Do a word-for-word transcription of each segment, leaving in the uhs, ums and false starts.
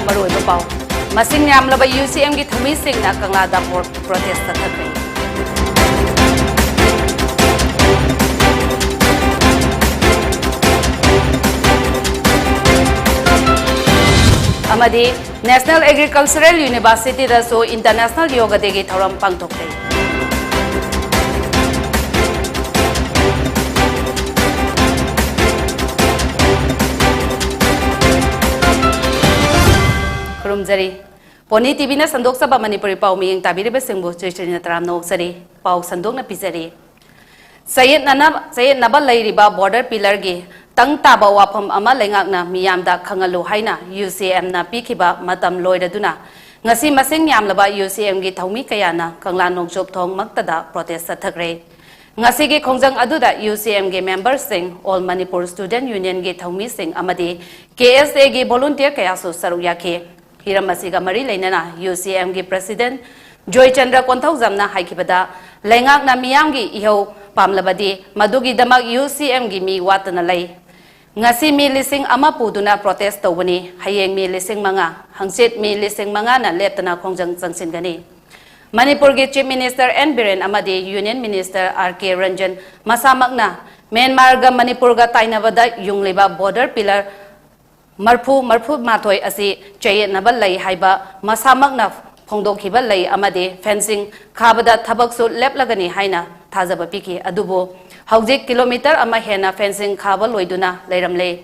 ꯃꯔꯨꯑꯣꯏꯕ ꯄꯥꯎ꯫ ꯃꯁꯤꯡ ꯌꯥꯝꯂꯕ ꯌꯨ ꯁꯤ ꯑꯦꯝꯒꯤ ꯊꯧꯃꯤꯁꯤꯡꯅ ꯀꯪꯂꯥꯗ ꯄ꯭ꯔꯣ-, ꯄ꯭ꯔꯣꯇꯦꯁ ꯆꯠꯊꯈ꯭ꯔꯦ꯫ ꯑꯃꯗꯤ National Agricultural Universityꯗꯁꯨ International Yoga Dayꯒꯤ ꯊꯧꯔꯝ ꯄꯥꯡꯊꯣꯛꯈ꯭ꯔꯦ꯫ ꯈꯨꯔꯨꯝꯖꯔꯤ꯫ ꯄꯣꯅꯤ ꯇꯤꯚꯤꯅ ꯁꯟꯗꯣꯛꯆꯕ ꯃꯅꯤꯄꯨꯔꯤ ꯄꯥꯎ ꯃꯤꯠꯌꯦꯡ ꯇꯥꯕꯤꯔꯤꯕꯁꯤꯡꯕꯨ ꯆꯨꯏꯆꯨꯏꯅ ꯇꯔꯥꯝꯅ ꯑꯣꯛꯆꯔꯤ꯫ ꯄꯥꯎ ꯁꯟꯗꯣꯛꯅ ꯄꯤꯖꯔꯤ꯫ ꯆꯌꯦꯠꯅꯅ-, ꯆꯌꯦꯠꯅꯕ ꯂꯩꯔꯤꯕ border pillarꯒꯤ ꯇꯪ ꯇꯥꯕ ꯋꯥꯐꯝ ꯑꯃ ꯂꯩꯉꯥꯛꯅ ꯃꯤꯌꯥꯝꯗ ꯈꯪꯍꯜꯂꯨ ꯍꯥꯏꯅ ꯌꯨ ꯁꯤ ꯑꯦꯝꯅ ꯄꯤꯈꯤꯕ ꯃꯇꯝ ꯂꯣꯏꯔꯗꯨꯅ ꯉꯁꯤ ꯃꯁꯤꯡ ꯌꯥꯝꯂꯕ ꯌꯨ ꯁꯤ ꯑꯦꯝꯒꯤ ꯊꯧꯃꯤ ꯀꯌꯥꯅ ꯀꯪꯂꯥ ꯅꯣꯡꯆꯨꯞ ꯊꯣꯡ ꯃꯛꯇꯗ ꯄ꯭ꯔꯣꯇꯦꯁ ꯆꯠꯊꯈ꯭ꯔꯦ꯫ ꯉꯁꯤꯒꯤ ꯈꯣꯡꯖꯪ ꯑꯗꯨꯗ ꯌꯨ ꯁꯤ ꯑꯦꯝꯒꯤ ꯃꯦꯝꯕꯔꯁꯤꯡ, All Manipur Student Unionꯒꯤ ꯊꯧꯃꯤꯁꯤꯡ ꯑꯃꯗꯤ ꯀꯦ ꯑꯦꯁ ꯑꯦꯒꯤ volunteer ꯀꯌꯥꯁꯨ ꯁꯔꯨꯛ ꯌꯥꯈꯤ꯫ ꯍꯤꯔꯝ ꯑꯁꯤꯒ ꯃꯔꯤ ꯂꯩꯅꯅ ꯌꯨ ꯁꯤ ꯑꯦꯝꯒꯤ president ꯖꯣꯏꯆꯟꯗ꯭ꯔ ꯀꯣꯟꯊꯧꯖꯝꯅ ꯍꯥꯏꯈꯤꯕꯗ, ꯂꯩꯉꯥꯛꯅ ꯃꯤꯌꯥꯝꯒꯤ ꯏꯍꯧ ꯄꯥꯝꯂꯕꯗꯤ ꯃꯗꯨꯒꯤꯗꯃꯛ ꯌꯨ ꯁꯤ ꯑꯦꯝꯒꯤ ꯃꯤ ꯋꯥꯠꯇꯅ ꯂꯩ꯫ ꯉꯁꯤ ꯃꯤ ꯂꯤꯁꯤꯡ ꯑꯃ ꯄꯨꯗꯨꯅ protest ꯇꯧꯕꯅꯤ꯫ ꯍꯌꯦꯡ ꯃꯤ ꯂꯤꯁꯤꯡ ꯃꯉꯥ, ꯍꯪꯆꯤꯠ ꯃꯤ ꯂꯤꯁꯤꯡ ꯃꯉꯥꯅ ꯂꯦꯞꯇꯅ ꯈꯣꯡꯖꯪ ꯆꯪꯁꯤꯟꯒꯅꯤ꯫ ꯃꯅꯤꯄꯨꯔꯒꯤ Chief Minister ꯑꯦꯟ ꯕꯤꯔꯦꯟ ꯑꯃꯗꯤ Union Minister ꯑꯥꯔ ꯀꯦ ꯔꯟꯖꯟ ꯃꯁꯥꯃꯛꯅ ꯃ꯭ꯌꯥꯟꯃꯥꯔꯒ ꯃꯅꯤꯄꯨꯔꯒ ꯇꯥꯏꯅꯕꯗ ꯌꯨꯡꯂꯤꯕ border pillar ꯃꯔꯐꯨ, ꯃꯔꯐꯨ ꯃꯥꯊꯣꯏ ꯑꯁꯤ ꯆꯌꯦꯠꯅꯕ ꯂꯩ ꯍꯥꯏꯕ ꯃꯁꯥꯃꯛꯅ ꯐꯣꯡꯗꯣꯛꯈꯤꯕ ꯂꯩ ꯑꯃꯗꯤ fencing ꯈꯥꯕꯗ ꯊꯕꯛꯁꯨ ꯂꯦꯞꯂꯒꯅꯤ ꯍꯥꯏꯅ ꯊꯥꯖꯕ ꯄꯤꯈꯤ꯫ ꯑꯗꯨꯕꯨ ꯍꯧꯖꯤꯛ kilometre ꯑꯃ ꯍꯦꯟꯅ fencing ꯈꯥꯕ ꯂꯣꯏꯗꯨꯅ ꯂꯩꯔꯝꯂꯦ꯫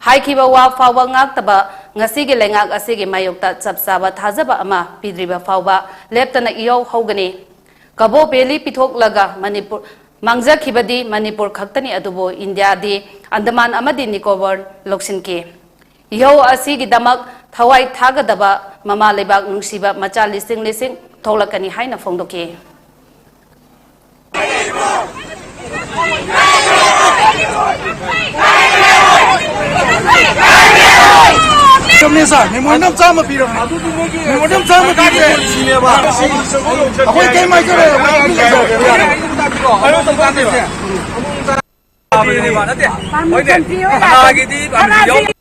ꯍꯥꯏꯈꯤꯕ ꯋꯥ ꯐꯥꯎꯕ ꯉꯥꯛꯇꯕ ꯉꯁꯤꯒꯤ ꯂꯩꯉꯥꯛ ꯑꯁꯤꯒꯤ ꯃꯥꯌꯣꯛꯇ ꯆꯞ ꯆꯥꯕ ꯊꯥꯖꯕ ꯑꯃ ꯄꯤꯗ꯭ꯔꯤꯕ ꯐꯥꯎꯕ ꯂꯦꯞꯇꯅ ꯏꯍꯧ ꯍꯧꯒꯅꯤ꯫ ꯀꯕꯣ ꯚꯦꯂꯤ ꯄꯤꯊꯣꯛꯂꯒ ꯃꯅꯤꯄꯨꯔ ꯃꯥꯡꯖꯈꯤꯕꯗꯤ ꯃꯅꯤꯄꯨꯔ ꯈꯛꯇꯅꯤ, ꯑꯗꯨꯕꯨ ꯏꯟꯗꯤꯌꯥꯗꯤ ꯑꯟꯗꯃꯥꯟ ꯑꯃꯗꯤ ꯅꯤꯀꯣꯕꯔ ꯂꯧꯁꯤꯟꯈꯤ꯫ ꯏꯍꯧ ꯑꯁꯤꯒꯤꯗꯃꯛ ꯊꯋꯥꯏ ꯊꯥꯒꯗꯕ ꯃꯃꯥ ꯂꯩꯕꯥꯛ ꯅꯨꯡꯁꯤꯕ ꯃꯆꯥ ꯂꯤꯁꯤꯡ ꯂꯤꯁꯤꯡ ꯊꯣꯛꯂꯛꯀꯅꯤ ꯍꯥꯏꯅ ꯐꯣꯡꯗꯣꯛꯈꯤ꯫ ꯆꯨꯝꯃꯦ ꯁꯥꯔ, memorandum ꯆꯥꯝꯃ ꯄꯤꯔꯕꯅꯦ꯫ Memorandum ꯆꯥꯝꯃ ꯄꯤꯔꯦ꯫ ꯑꯩꯈꯣꯏ ꯀꯩꯝ ꯍꯥꯏꯖꯔꯣꯏ, ꯑꯩꯈꯣꯏ ꯑꯗꯨꯝ ꯂꯩꯖꯔꯒꯦ, ꯌꯥꯔꯦ꯫ ꯅꯠꯇꯦ꯫ ꯍꯣꯏꯅꯦ꯫ ꯀꯅꯥꯒꯤꯗꯤ ꯌꯥꯎ-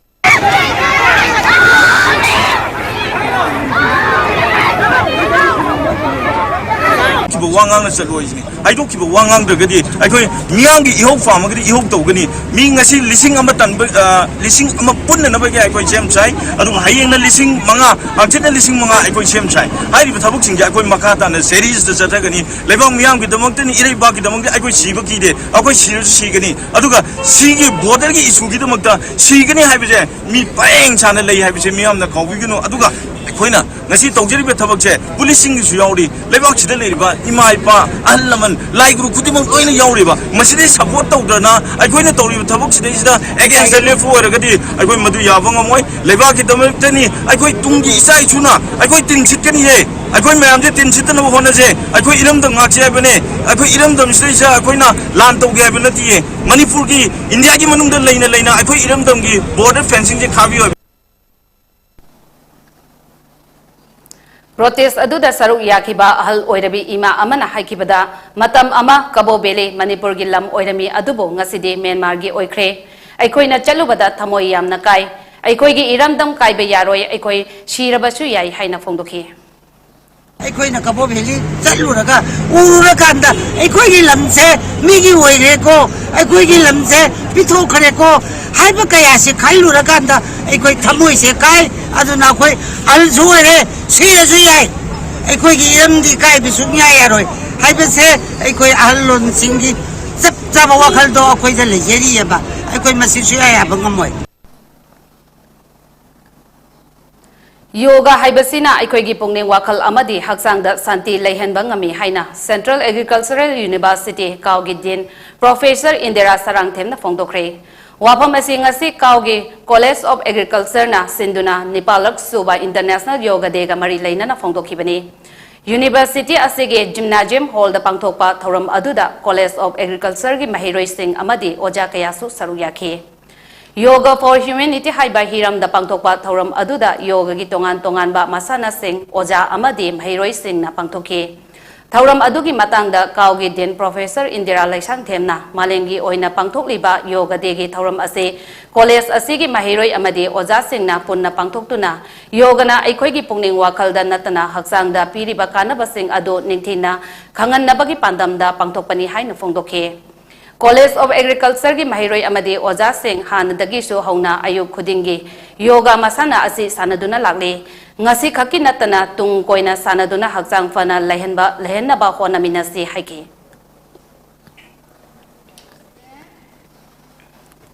ꯋꯥ ꯉꯥꯡꯅ ꯆꯠꯂꯣꯏꯁꯤꯅꯤ꯫ ꯍꯥꯏꯗꯣꯛꯈꯤꯕ ꯋꯥ ꯉꯥꯡꯗ꯭ꯔꯒꯗꯤ ꯑꯩꯈꯣꯏ ꯃꯤꯌꯥꯝꯒꯤ ꯏꯍꯧ ꯄꯥꯝꯃꯒꯗꯤ ꯏꯍꯧ ꯇꯧꯒꯅꯤ꯫ ꯃꯤ ꯉꯁꯤ ꯂꯤꯁꯤꯡ ꯑꯃ ꯇꯟꯕ, ꯑ, ꯂꯤꯁꯤꯡ ꯑꯃ ꯄꯨꯟꯅꯅꯕꯒꯤ ꯑꯩꯈꯣꯏ ꯁꯦꯝ ꯁꯥꯏ꯫ ꯑꯗꯨꯒ ꯍꯌꯦꯡꯅ ꯂꯤꯁꯤꯡ ꯃꯉꯥ, ꯍꯪꯆꯤꯠꯅ ꯂꯤꯁꯤꯡ ꯃꯉꯥ ꯑꯩꯈꯣꯏ ꯁꯦꯝ ꯁꯥꯏ꯫ ꯍꯥꯏꯔꯤꯕ ꯊꯕꯛꯁꯤꯡꯁꯦ ꯑꯩꯈꯣꯏ ꯃꯈꯥ ꯇꯥꯅ ꯁꯦꯔꯤꯁꯇ ꯆꯠꯊꯒꯅꯤ꯫ ꯂꯩꯕꯥꯛ ꯃꯤꯌꯥꯝꯒꯤꯗꯃꯛꯇꯅꯤ, ꯏꯔꯩꯕꯥꯛꯀꯤꯗꯃꯛꯇ ꯑꯩꯈꯣꯏ ꯁꯤꯕ ꯀꯤꯗꯦ꯫ ꯑꯩꯈꯣꯏ ꯁꯤꯔꯁꯨ ꯁꯤꯒꯅꯤ꯫ ꯑꯗꯨꯒ ꯁꯤꯒꯤ ꯕꯣꯔꯗꯔꯒꯤ ꯏꯁꯨꯒꯤꯗꯃꯛꯇ ꯁꯤꯒꯅꯤ ꯍꯥꯏꯕꯁꯦ ꯃꯤ ꯄꯔꯦꯡ ꯁꯥꯅ ꯂꯩ ꯍꯥꯏꯕꯁꯦ ꯃꯤꯌꯥꯝꯅ ꯀꯥꯎꯕꯤꯒꯅꯨ꯫ ꯑꯗꯨꯒ ꯑꯩꯈꯣꯏꯅ ꯉꯁꯤ ꯇꯧꯖꯔꯤꯕ ꯊꯕꯛꯁꯦ ꯄꯨꯂꯤꯁꯁꯤꯡꯒꯤꯁꯨ ꯌꯥꯎꯔꯤ, ꯂꯩꯕꯥꯛꯁꯤꯗ ꯂꯩꯔꯤꯕ ꯏꯃꯥ ꯏꯄꯥ, ꯑꯍꯜ ꯂꯃꯟ, ꯂꯥꯏ ꯒꯨꯔꯨ ꯈꯨꯗꯤꯡꯃꯛ ꯂꯣꯏꯅ ꯌꯥꯎꯔꯤꯕ꯫ ꯃꯁꯤꯗꯩ ꯁꯄꯣꯔꯠ ꯇꯧꯗꯅ ꯑꯩꯈꯣꯏꯅ ꯇꯧꯔꯤꯕ ꯊꯕꯛꯁꯤꯗꯩꯁꯤꯗ ꯑꯦꯒꯦꯟꯁꯇ ꯂꯦꯞꯄ ꯑꯣꯏꯔꯒꯗꯤ ꯑꯩꯈꯣꯏ ꯃꯗꯨ ꯌꯥꯕ ꯉꯝꯃꯣꯏ꯫ ꯂꯩꯕꯥꯛꯀꯤꯗꯃꯛꯇꯅꯤ ꯑꯩꯈꯣꯏ ꯇꯨꯡꯒꯤ ꯏꯆꯥ ꯏꯁꯨꯅ ꯑꯩꯈꯣꯏ ꯇꯤꯟ ꯁꯤꯠꯀꯅꯤꯌꯦ꯫ ꯑꯩꯈꯣꯏ ꯃꯌꯥꯝꯁꯦ ꯇꯤꯟ ꯁꯤꯠꯇꯅꯕ ꯍꯣꯠꯅꯁꯦ꯫ ꯑꯩꯈꯣꯏ ꯏꯔꯝꯗꯝ ꯉꯥꯛꯁꯦ ꯍꯥꯏꯕꯅꯦ꯫ ꯑꯩꯈꯣꯏ ꯏꯔꯝꯗꯝꯁꯤꯗꯩꯁꯤꯗ ꯑꯩꯈꯣꯏꯅ ꯂꯥꯟ ꯇꯧꯒꯦ ꯍꯥꯏꯕ ꯅꯠꯇꯤꯌꯦ꯫ ꯃꯅꯤꯄꯨꯔꯒꯤ, ꯏꯟꯗꯤꯌꯥꯒꯤ ꯃꯅꯨꯡꯗ ꯂꯩꯅ ꯂꯩꯅ ꯑꯩꯈꯣꯏ ꯏꯔꯝꯗꯝꯒꯤ ꯕꯣꯔꯗꯔ ꯐꯦꯟꯁꯤꯡꯁꯦ ꯈꯥꯕꯤꯌꯨ ꯍꯥꯏꯕ꯫ ꯄ꯭ꯔꯣꯇꯦꯁ ꯑꯗꯨꯗ ꯁꯔꯨꯛ ꯌꯥꯈꯤꯕ ꯑꯍꯜ ꯑꯣꯏꯔꯕꯤ ꯏꯃꯥ ꯑꯃꯅ ꯍꯥꯏꯈꯤꯕꯗ, ꯃꯇꯝ ꯑꯃ ꯀꯕꯣ ꯚꯦꯂꯤ ꯃꯅꯤꯄꯨꯔꯒꯤ ꯂꯝ ꯑꯣꯏꯔꯝꯃꯤ, ꯑꯗꯨꯕꯨ ꯉꯁꯤꯗꯤ ꯃ꯭ꯌꯥꯟꯃꯥꯔꯒꯤ ꯑꯣꯏꯈ꯭ꯔꯦ꯫ ꯑꯩꯈꯣꯏꯅ ꯆꯠꯂꯨꯕꯗ ꯊꯃꯣꯏ ꯌꯥꯝꯅ ꯀꯥꯏ꯫ ꯑꯩꯈꯣꯏꯒꯤ ꯏꯔꯝꯗꯝ ꯀꯥꯏꯕ ꯌꯥꯔꯣꯏ, ꯑꯩꯈꯣꯏ ꯁꯤꯔꯕꯁꯨ ꯌꯥꯏ ꯍꯥꯏꯅ ꯐꯣꯡꯗꯣꯛꯈꯤ꯫ ꯑꯩꯈꯣꯏꯅ ꯀꯕꯣ ꯚꯦꯂꯤ ꯆꯠꯂꯨꯔꯒ ꯎꯔꯨꯔꯀꯥꯟꯗ ꯑꯩꯈꯣꯏꯒꯤ ꯂꯝꯁꯦ ꯃꯤꯒꯤ ꯑꯣꯏꯔꯦꯀꯣ, ꯑꯩꯈꯣꯏꯒꯤ ꯂꯝꯁꯦ ꯄꯤꯊꯣꯛꯈ꯭ꯔꯦꯀꯣ ꯍꯥꯏꯕ ꯀꯌꯥꯁꯦ ꯈꯜꯂꯨꯔꯀꯥꯟꯗ ꯑꯩꯈꯣꯏ ꯊꯃꯣꯏꯁꯦ ꯀꯥꯏ꯫ ꯑꯗꯨꯅ ꯑꯩꯈꯣꯏ ꯑꯍꯜꯁꯨ ꯑꯣꯏꯔꯦ, ꯁꯤꯔꯁꯨ ꯌꯥꯏ, ꯑꯩꯈꯣꯏꯒꯤ ꯏꯔꯝꯗꯤ ꯀꯥꯏꯕ ꯁꯨꯡꯌꯥ ꯌꯥꯔꯣꯏ ꯍꯥꯏꯕꯁꯦ ꯑꯩꯈꯣꯏ ꯑꯍꯜ ꯂꯣꯟꯁꯤꯡꯒꯤ ꯆꯞ ꯆꯥꯕ ꯋꯥꯈꯜꯗꯣ ꯑꯩꯈꯣꯏꯗ ꯂꯩꯖꯔꯤꯑꯕ꯫ ꯑꯩꯈꯣꯏ ꯃꯁꯤ ꯁꯨꯡꯌꯥ ꯌꯥꯕ ꯉꯝꯃꯣꯏ꯫ ꯌꯣꯒ ꯍꯥꯏꯕꯁꯤꯅ ꯑꯩꯈꯣꯏꯒꯤ ꯄꯨꯛꯅꯤꯡ ꯋꯥꯈꯜ ꯑꯃꯗꯤ ꯍꯛꯆꯥꯡꯗ ꯁꯥꯟꯇꯤ ꯂꯩꯍꯟꯕ ꯉꯝꯃꯤ ꯍꯥꯏꯅ Central Agricultural University ꯀꯥꯎꯒꯤ Dean Professor Indira ꯁꯔꯥꯡꯊꯦꯝꯅ ꯐꯣꯡꯗꯣꯛꯈ꯭ꯔꯦ꯫ ꯋꯥꯐꯝ ꯑꯁꯤ ꯉꯁꯤ ꯀꯥꯎꯒꯤ College of Agricultureꯅ ꯁꯤꯟꯗꯨꯅ ꯅꯤꯄꯥꯜꯂꯛ ꯁꯨꯕ International Yoga Dayꯒ ꯃꯔꯤ ꯂꯩꯅꯅ ꯐꯣꯡꯗꯣꯛꯈꯤꯕꯅꯤ꯫ University ꯑꯁꯤꯒꯤ Gymnasium Hallꯗ ꯄꯥꯡꯊꯣꯛꯄ ꯊꯧꯔꯝ ꯑꯗꯨꯗ College of Agricultureꯒꯤ ꯃꯍꯩꯔꯣꯏꯁꯤꯡ ꯑꯃꯗꯤ ꯑꯣꯖꯥ ꯀꯌꯥꯁꯨ ꯁꯔꯨꯛ ꯌꯥꯈꯤ꯫ Yoga for Humanity ꯍꯥꯏꯕ ꯍꯤꯔꯝꯗ ꯄꯥꯡꯊꯣꯛꯄ ꯊꯧꯔꯝ ꯑꯗꯨꯗ ꯌꯣꯒꯒꯤ ꯇꯣꯉꯥꯟ ꯇꯣꯉꯥꯟꯕ ꯃꯁꯥꯟꯅꯁꯤꯡ ꯑꯣꯖꯥ ꯑꯃꯗꯤ ꯃꯍꯩꯔꯣꯏꯁꯤꯡꯅ ꯄꯥꯡꯊꯣꯛꯈꯤ꯫ ꯊꯧꯔꯝ ꯑꯗꯨꯒꯤ ꯃꯇꯥꯡꯗ ꯀꯥꯎꯒꯤ Dean Professor ꯏꯟꯗꯤꯔꯥ ꯂꯩꯁꯥꯡꯊꯦꯝꯅ ꯃꯥꯂꯦꯝꯒꯤ ꯑꯣꯏꯅ ꯄꯥꯡꯊꯣꯛꯂꯤꯕ ꯌꯣꯒ ꯗꯦꯒꯤ ꯊꯧꯔꯝ ꯑꯁꯤ ꯀꯣꯂꯦꯖ ꯑꯁꯤꯒꯤ ꯃꯍꯩꯔꯣꯏ ꯑꯃꯗꯤ ꯑꯣꯖꯥꯁꯤꯡꯅ ꯄꯨꯟꯅ ꯄꯥꯡꯊꯣꯛꯇꯨꯅ ꯌꯣꯒꯅ ꯑꯩꯈꯣꯏꯒꯤ ꯄꯨꯛꯅꯤꯡ ꯋꯥꯈꯜꯗ ꯅꯠꯇꯅ ꯍꯛꯆꯥꯡꯗ ꯄꯤꯔꯤꯕ ꯀꯥꯟꯅꯕꯁꯤꯡ ꯑꯗꯨ ꯅꯤꯡꯊꯤꯅ ꯈꯪꯍꯟꯅꯕꯒꯤ ꯄꯥꯟꯗꯝꯗ ꯄꯥꯡꯊꯣꯛꯄꯅꯤ ꯍꯥꯏꯅ ꯐꯣꯡꯗꯣꯛꯈꯤ꯫ College of Agricultureꯒꯤ ꯃꯍꯩꯔꯣꯏ ꯑꯃꯗꯤ ꯑꯣꯖꯥꯁꯤꯡ ꯍꯥꯟꯅꯗꯒꯤꯁꯨ ꯍꯧꯅ ꯑꯌꯨꯛ ꯈꯨꯗꯤꯡꯒꯤ ꯌꯣꯒꯥ ꯃꯁꯥꯟꯅ ꯑꯁꯤ ꯁꯥꯟꯅꯗꯨꯅ ꯂꯥꯛꯂꯤ꯫ ꯉꯁꯤ ꯈꯛꯀꯤ ꯅꯠꯇꯅ ꯇꯨꯡ ꯀꯣꯏꯅ ꯁꯥꯟꯅꯗꯨꯅ ꯍꯛꯆꯥꯡ ꯐꯅ ꯂꯩꯍꯟꯕ, ꯂꯩꯍꯟꯅꯕ ꯍꯣꯠꯅꯃꯤꯟꯅꯁꯤ ꯍꯥꯏꯈꯤ꯫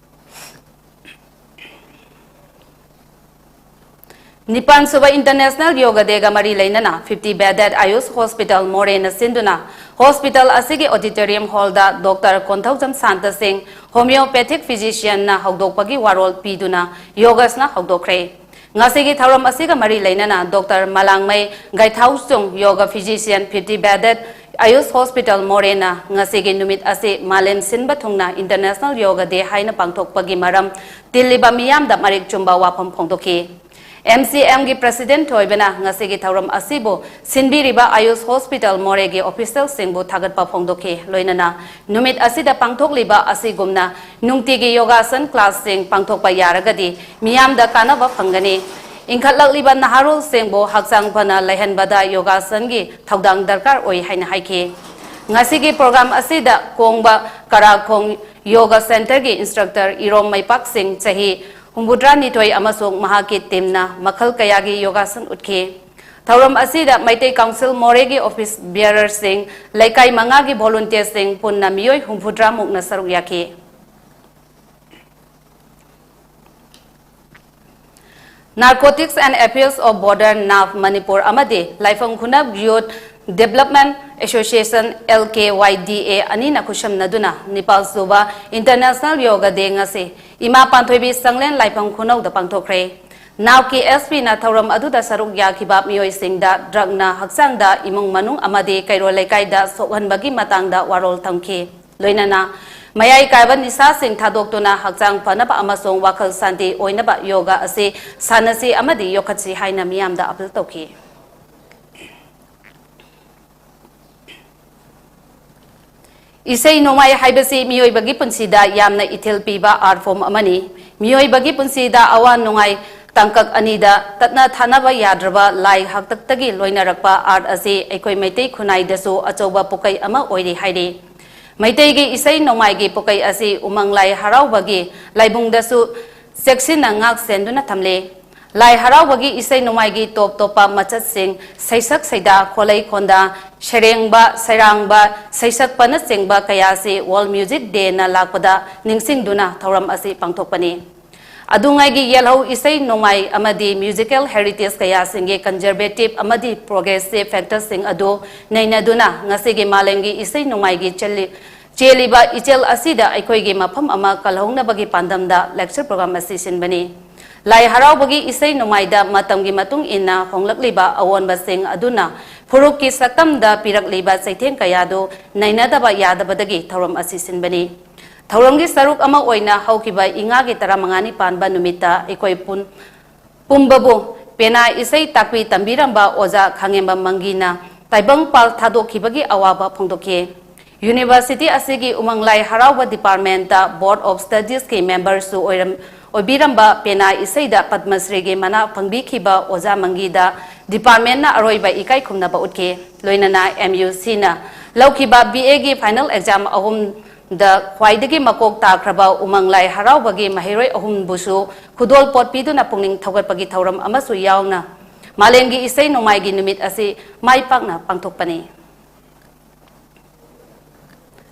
ꯅꯤꯄꯥꯟ ꯁꯨꯕ International Yoga Dayꯒ ꯃꯔꯤ ꯂꯩꯅꯅ fifty bedded Ayush Hospital ꯃꯣꯔꯦꯅ ꯁꯤꯟꯗꯨꯅ hospital ꯑꯁꯤꯒꯤ auditorium hallꯗ Doctor ꯀꯣꯟꯊꯧꯖꯝ ꯁꯥꯟꯇ ꯁꯤꯡ, homeopathic physicianꯅ ꯍꯧꯗꯣꯛꯄꯒꯤ ꯋꯥꯔꯣꯜ ꯄꯤꯗꯨꯅ yogasꯅ ꯍꯧꯗꯣꯛꯈ꯭ꯔꯦ꯫ ꯉꯁꯤꯒꯤ ꯊꯧꯔꯝ ꯑꯁꯤꯒ ꯃꯔꯤ ꯂꯩꯅꯅ Doctor ꯃꯂꯥꯡꯃꯩ ꯒꯥꯏꯊꯥꯎꯆꯨꯡ, yoga physician, fifty bedded Ayush Hospital ꯃꯣꯔꯦꯅ ꯉꯁꯤꯒꯤ ꯅꯨꯃꯤꯠ ꯑꯁꯤ ꯃꯥꯂꯦꯝ ꯁꯤꯟꯕ ꯊꯨꯡꯅ International Yoga Day ꯍꯥꯏꯅ ꯄꯥꯡꯊꯣꯛꯄꯒꯤ ꯃꯔꯝ ꯇꯤꯜꯂꯤꯕ ꯃꯤꯌꯥꯝꯗ ꯃꯔꯤꯛ ꯆꯨꯝꯕ ꯋꯥꯐꯝ ꯐꯣꯡꯗꯣꯛꯈꯤ꯫ MCMꯒꯤ President ꯊꯣꯏꯕꯅ ꯉꯁꯤꯒꯤ ꯊꯧꯔꯝ ꯑꯁꯤꯕꯨ ꯁꯤꯟꯕꯤꯔꯤꯕ Ayush Hospital ꯃꯣꯔꯦꯒꯤ officialꯁꯤꯡꯕꯨ ꯊꯥꯒꯠꯄ ꯐꯣꯡꯗꯣꯛꯈꯤ꯫ ꯂꯣꯏꯅꯅ ꯅꯨꯃꯤꯠ ꯑꯁꯤꯗ ꯄꯥꯡꯊꯣꯛꯂꯤꯕ ꯑꯁꯤꯒꯨꯝꯅ ꯅꯨꯡꯇꯤꯒꯤ yogasana classꯁꯤꯡ ꯄꯥꯡꯊꯣꯛꯄ ꯌꯥꯔꯒꯗꯤ ꯃꯤꯌꯥꯝꯗ ꯀꯥꯟꯅꯕ ꯐꯪꯒꯅꯤ꯫ ꯏꯟꯈꯠꯂꯛꯂꯤꯕ ꯅꯍꯥꯔꯣꯜꯁꯤꯡꯕꯨ ꯍꯛꯆꯥꯡ ꯐꯅ ꯂꯩꯍꯟꯕꯗ yogasanaꯒꯤ ꯊꯧꯗꯥꯡ ꯗꯔꯀꯥꯔ ꯑꯣꯏ ꯍꯥꯏꯅ ꯍꯥꯏꯈꯤ꯫ ꯉꯁꯤꯒꯤ program ꯑꯁꯤꯗ ꯀꯣꯡꯕ ꯀꯔꯥꯈꯣꯡ Yoga Centreꯒꯤ instructor ꯏꯔꯣꯝ ꯃꯩꯄꯥꯛꯁꯤꯡ, ꯆꯍꯤ ꯍꯨꯝꯐꯨꯇꯔꯥꯅꯤꯊꯣꯏ, ꯑꯃꯁꯨꯡ ꯃꯍꯥꯛꯀꯤ teamꯅ ꯃꯈꯜ ꯀꯌꯥꯒꯤ yogasana ꯎꯠꯈꯤ꯫ ꯊꯧꯔꯝ ꯑꯁꯤꯗ ꯃꯩꯇꯩ Council ꯃꯣꯔꯦꯒꯤ office bearerꯁꯤꯡ, ꯂꯩꯀꯥꯏ ꯃꯉꯥꯒꯤ volunteerꯁꯤꯡ ꯄꯨꯟꯅ ꯃꯤꯑꯣꯏ ꯍꯨꯝꯐꯨꯇꯔꯥꯃꯨꯛꯅ ꯁꯔꯨꯛ ꯌꯥꯈꯤ꯫ Narcotics and Affairs of Border, NAF, Manipur ꯑꯃꯗꯤ ꯂꯥꯏꯐꯝ ꯈꯨꯅꯧ Youth Development Association, LKYDA, ꯑꯅꯤꯅ ꯈꯨꯠꯁꯝꯅꯗꯨꯅ ꯅꯤꯄꯥꯜ ꯁꯨꯕ International Yoga Day ꯉꯁꯤ ꯏꯃꯥ ꯄꯥꯟꯊꯣꯏꯕꯤ ꯁꯪꯂꯦꯟ ꯂꯥꯏꯐꯝ ꯈꯨꯅꯧꯗ ꯄꯥꯡꯊꯣꯛꯈ꯭ꯔꯦ꯫ NAFꯀꯤ SPꯅ ꯊꯧꯔꯝ ꯑꯗꯨꯗ ꯁꯔꯨꯛ ꯌꯥꯈꯤꯕ ꯃꯤꯑꯣꯏꯁꯤꯡꯗ drugꯅ ꯍꯛꯆꯥꯡꯗ, ꯏꯃꯨꯡ ꯃꯅꯨꯡ ꯑꯃꯗꯤ ꯀꯩꯔꯣꯜ ꯂꯩꯀꯥꯏꯗ ꯁꯣꯛꯍꯟꯕꯒꯤ ꯃꯇꯥꯡꯗ ꯋꯥꯔꯣꯜ ꯊꯝꯈꯤ꯫ ꯂꯣꯏꯅꯅ ꯃꯌꯥꯏ ꯀꯥꯏꯕ ꯅꯤꯁꯥꯁꯤꯡ ꯊꯥꯗꯣꯛꯇꯨꯅ ꯍꯛꯆꯥꯡ ꯐꯅꯕ ꯑꯃꯁꯨꯡ ꯋꯥꯈꯜ ꯁꯥꯟꯇꯤ ꯑꯣꯏꯅꯕ yoga ꯑꯁꯤ ꯁꯥꯟꯅꯁꯤ ꯑꯃꯗꯤ ꯌꯣꯛꯈꯠꯁꯤ ꯍꯥꯏꯅ ꯃꯤꯌꯥꯝꯗ appeal ꯇꯧꯈꯤ꯫ ꯏꯁꯩ ꯅꯣꯡꯃꯥꯏ ꯍꯥꯏꯕꯁꯤ ꯃꯤꯑꯣꯏꯕꯒꯤ ꯄꯨꯟꯁꯤꯗ ꯌꯥꯝꯅ ꯏꯊꯤꯜ ꯄꯤꯕ art form ꯑꯃꯅꯤ꯫ ꯃꯤꯑꯣꯏꯕꯒꯤ ꯄꯨꯟꯁꯤꯗ ꯑꯋꯥ ꯅꯨꯡꯉꯥꯏ ꯇꯥꯡꯀꯛ ꯑꯅꯤꯗ ꯇꯠꯅ ꯊꯥꯅꯕ ꯌꯥꯗ꯭ꯔꯕ ꯂꯥꯏ ꯍꯥꯛꯇꯛꯇꯒꯤ ꯂꯣꯏꯅꯔꯛꯄ art ꯑꯁꯤ ꯑꯩꯈꯣꯏ ꯃꯩꯇꯩ ꯈꯨꯟꯅꯥꯏꯗꯁꯨ ꯑꯆꯧꯕ ꯄꯨꯀꯩ ꯑꯃ ꯑꯣꯏꯔꯤ ꯍꯥꯏꯔꯤ꯫ ꯃꯩꯇꯩꯒꯤ ꯏꯁꯩ ꯅꯣꯡꯃꯥꯏꯒꯤ ꯄꯨꯀꯩ ꯑꯁꯤ ꯎꯃꯪ ꯂꯥꯏ ꯍꯔꯥꯎꯕꯒꯤ ꯂꯥꯏꯕꯨꯡꯗꯁꯨ ꯆꯦꯛꯁꯤꯟꯅ ꯉꯥꯛ ꯁꯦꯟꯗꯨꯅ ꯊꯝꯂꯤ꯫ ꯂꯥꯏ ꯍꯔꯥꯎꯕꯒꯤ ꯏꯁꯩ ꯅꯣꯡꯃꯥꯏꯒꯤ ꯇꯣꯞ ꯇꯣꯞꯄ ꯃꯆꯠꯁꯤꯡ, ꯁꯩꯁꯛ ꯁꯩꯗꯥ, ꯈꯣꯂꯩ ꯈꯣꯟꯗꯥ, ꯁꯩꯔꯦꯡꯕ, ꯁꯩꯔꯥꯡꯕ, ꯁꯩꯁꯛꯄꯅꯆꯤꯡꯕ ꯀꯌꯥ ꯑꯁꯤ World Music Day ꯅ ꯂꯥꯛꯄꯗ ꯅꯤꯡꯁꯤꯡꯗꯨꯅ ꯊꯧꯔꯝ ꯑꯁꯤ ꯄꯥꯡꯊꯣꯛꯄꯅꯤ꯫ ꯑꯗꯨꯉꯩꯒꯤ ꯌꯦꯜꯍꯧ ꯏꯁꯩ ꯅꯣꯡꯃꯥꯏ ꯑꯃꯗꯤ musical heritage ꯀꯌꯥꯁꯤꯡꯒꯤ conservative ꯑꯃꯗꯤ progressive factor ꯁꯤꯡ ꯑꯗꯨ ꯅꯩꯅꯗꯨꯅ ꯉꯁꯤꯒꯤ ꯃꯥꯂꯦꯝꯒꯤ ꯏꯁꯩ ꯅꯣꯡꯃꯥꯏꯒꯤ ꯆꯦꯜꯂꯤ-, ꯆꯦꯜꯂꯤꯕ ꯏꯆꯦꯜ ꯑꯁꯤꯗ ꯑꯩꯈꯣꯏꯒꯤ ꯃꯐꯝ ꯑꯃ ꯀꯜꯍꯧꯅꯕꯒꯤ ꯄꯥꯟꯗꯝꯗ lecture program ꯑꯁꯤ ꯁꯤꯟꯕꯅꯤ꯫ ꯂꯥꯏ ꯍꯔꯥꯎꯕꯒꯤ ꯏꯁꯩ ꯅꯣꯡꯃꯥꯏꯗ ꯃꯇꯝꯒꯤ ꯃꯇꯨꯡ ꯏꯟꯅ ꯍꯣꯡꯂꯛꯂꯤꯕ ꯑꯑꯣꯟꯕꯁꯤꯡ ꯑꯗꯨꯅ ꯐꯨꯔꯨꯞꯀꯤ ꯁꯛꯇꯝꯗ ꯄꯤꯔꯛꯂꯤꯕ ꯆꯩꯊꯦꯡ ꯀꯌꯥꯗꯨ ꯅꯩꯅꯗꯕ ꯌꯥꯗꯕꯗꯒꯤ ꯊꯧꯔꯝ ꯑꯁꯤ ꯁꯤꯟꯕꯅꯤ꯫ ꯊꯧꯔꯝꯒꯤ ꯁꯔꯨꯛ ꯑꯃ ꯑꯣꯏꯅ ꯍꯧꯈꯤꯕ ꯏꯉꯥꯒꯤ ꯇꯔꯥꯃꯉꯥꯅꯤ ꯄꯥꯟꯕ ꯅꯨꯃꯤꯠꯇ ꯑꯩꯈꯣꯏ ꯄꯨꯟ-, ꯄꯨꯝꯕꯕꯨ ꯄꯦꯅꯥ ꯏꯁꯩ ꯇꯥꯛꯄꯤ ꯇꯝꯕꯤꯔꯝꯕ ꯑꯣꯖꯥ ꯈꯥꯉꯦꯝꯕꯝ ꯃꯪꯒꯤꯅ ꯇꯥꯏꯕꯪ ꯄꯥꯜ ꯊꯥꯗꯣꯛꯈꯤꯕꯒꯤ ꯑꯋꯥꯕ ꯐꯣꯡꯗꯣꯛꯈꯤ꯫ University ꯑꯁꯤꯒꯤ ꯎꯃꯪ ꯂꯥꯏ ꯍꯔꯥꯎꯕ department ꯇ Board of Studies ꯀꯤ member ꯁꯨ ꯑꯣꯏꯔꯝ-, ꯑꯣꯏꯕꯤꯔꯝꯕ ꯄꯦꯅꯥ ꯏꯁꯩꯗ ꯄꯗꯃꯁ꯭ꯔꯤꯒꯤ ꯃꯅꯥ ꯐꯪꯕꯤꯈꯤꯕ ꯑꯣꯖꯥ ꯃꯪꯒꯤꯗ department ꯅ ꯑꯔꯣꯏꯕ ꯏꯀꯥꯏ ꯈꯨꯝꯅꯕ ꯎꯠꯈꯤ꯫ ꯂꯣꯏꯅꯅ M U C ꯅ ꯂꯧꯈꯤꯕ B A ꯒꯤ final exam ꯑꯍꯨꯝꯗ ꯈ꯭ꯋꯥꯏꯗꯒꯤ ꯃꯀꯣꯛ ꯇꯥꯈ꯭ꯔꯕ ꯎꯃꯪ ꯂꯥꯏ ꯍꯔꯥꯎꯕꯒꯤ ꯃꯍꯩꯔꯣꯏ ꯑꯍꯨꯝꯕꯨꯁꯨ ꯈꯨꯗꯣꯜꯄꯣꯠ ꯄꯤꯗꯨꯅ ꯄꯨꯛꯅꯤꯡ ꯊꯧꯒꯠꯄꯒꯤ ꯊꯧꯔꯝ ꯑꯃꯁꯨ ꯌꯥꯎꯅ ꯃꯥꯂꯦꯝꯒꯤ ꯏꯁꯩ ꯅꯣꯡꯃꯥꯏꯒꯤ ꯅꯨꯃꯤꯠ ꯑꯁꯤ ꯃꯥꯏ ꯄꯥꯛꯅ ꯄꯥꯡꯊꯣꯛꯄꯅꯤ꯫